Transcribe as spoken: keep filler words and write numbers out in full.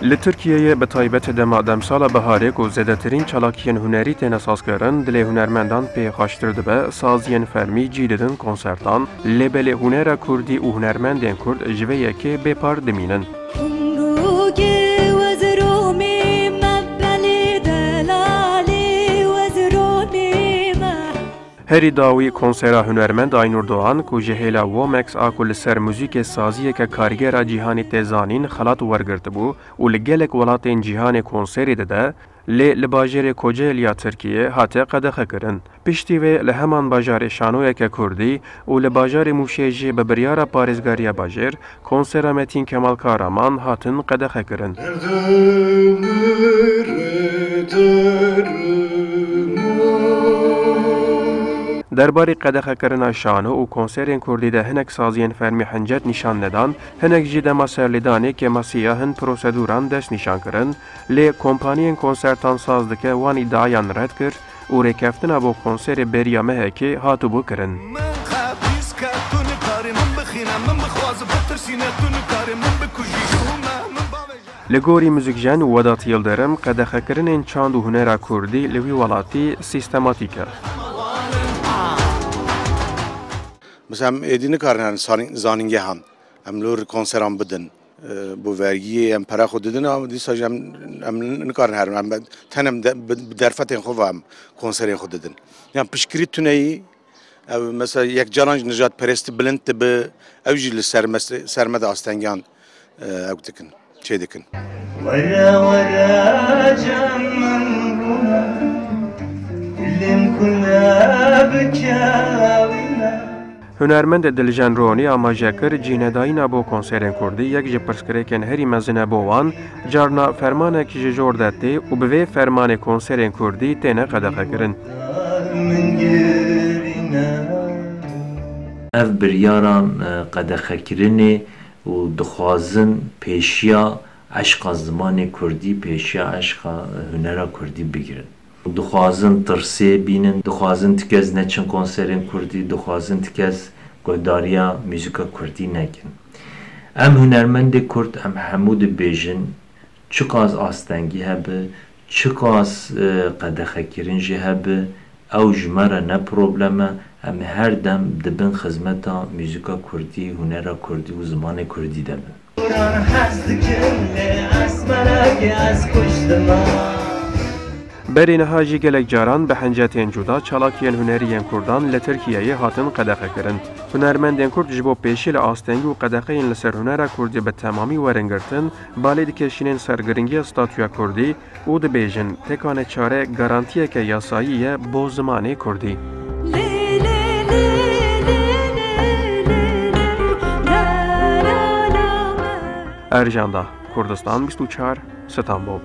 Li Tirkiyeyê bi taybet dema demsala biharê ku zêdetirîn çalakiyên hunerî têne sazkirin, dilê hunermendan pê xweştir dibe, saziyên fermî cî didin konsertan, lê belê hunera kurdî û hunermendên kurd ji vê yekê bêpar dimînin. Herî dawî konsera hunermend Aynur Doğan ku ji hêla Womex a ku li ser muzîkê saziyeke kargera cîhanê tê zanîn xelat wergirtibû û li gelek welatên cîhanê konserê dide, lê li bajêrê Kocaeli ya Tirkiyê hate qedexekirin. Piştî vê li heman bajarê şanoyeke kurdî û li bajarê Mûşê jî bi biryara parêzgariya bajêr konsera Metîn Kemal Kahraman hatin qedexekirin. Derbarê qedexekirina şano û konserên kurdî de hinek saziyên fermî hincet nîşan nedan, hinek jî dema serlêdanê kêmasiya hin prosedûran dest nîşan kirin, lê kompaniyên konsertan saz dike wan îdiayan red kir û rêkeftina bo konserê bêriya mehekê hatibû kirin. Min qe pîs kir, tu nikarî min bixîne, min bixwazi bitirsîne, tu nikarî min bikujî, ji hû me, min bavêje. Li gorî muzîkjen Wedat Yildirim, qedexekirinên çand û hunera kurdî li wî welatî sîstematîk e. Mesela em êdî nikarin herin sanin-, zanîngehan, em li wir konseran bidin. E, bo vergiyê em pere xwe didin, ama dîsa jî em, em nikarin herin. Em be-, tenem de, bi, bi derfetên xwe ve em konserên xwe didin. Yan piştgirî tuneyî, ev mesela yek caran jî nijadperestî bilind dibe, ew jî li ser mes-, ser me de astengiyan, e, ew dikin, çê dikin. Were were cem min bûne, lêm kune bikewîne. Hunermend Diljen Ronî amaje kir, cînedayîna bo konserên kurdî yek ji pirsgirêkên herî mezin e bo wan, carna fermanek ji jor de tê û bi vê fermanê konserên kurdî têne qedexekirin. Ev biryaran, e, qedexekirinê û dixwazin pêşiya eşqa zimanê kurdî, pêşiya eşqa hunera kurdî bigirin. Dixwazin tirsê bînin, dixwazin ti kes neçin konserên kurdî, dixwazin ti kes guhdariya muzîka kurdî nekin. Em hunermendê kurd, em hemû dibêjin, çiqas astengî hebe, çiqas, e, qedexekirin jî hebe, ew ji me re ne problem e, em her dem di bin xizmeta muzîka kurdî, hunera kurdî û zimanê kurdî de bin. Berê niha jî gelek caran bi hincetên cuda çalakiyên hunerî yên kurdan li Tirkiyeyê hatin qedexekirin. Hunermendên kurd ji bo pêşî li astengî û qedexeyên li ser hunera kurdî bi temamî werin girtin, balê dikêşînin ser giringiya statûya kurdî û dibêjin, têkane çare garantiyeke yasayî ye bo zimanê kurdî. Ercan Dağ, Kurdistan bîst û çar, Stenbol.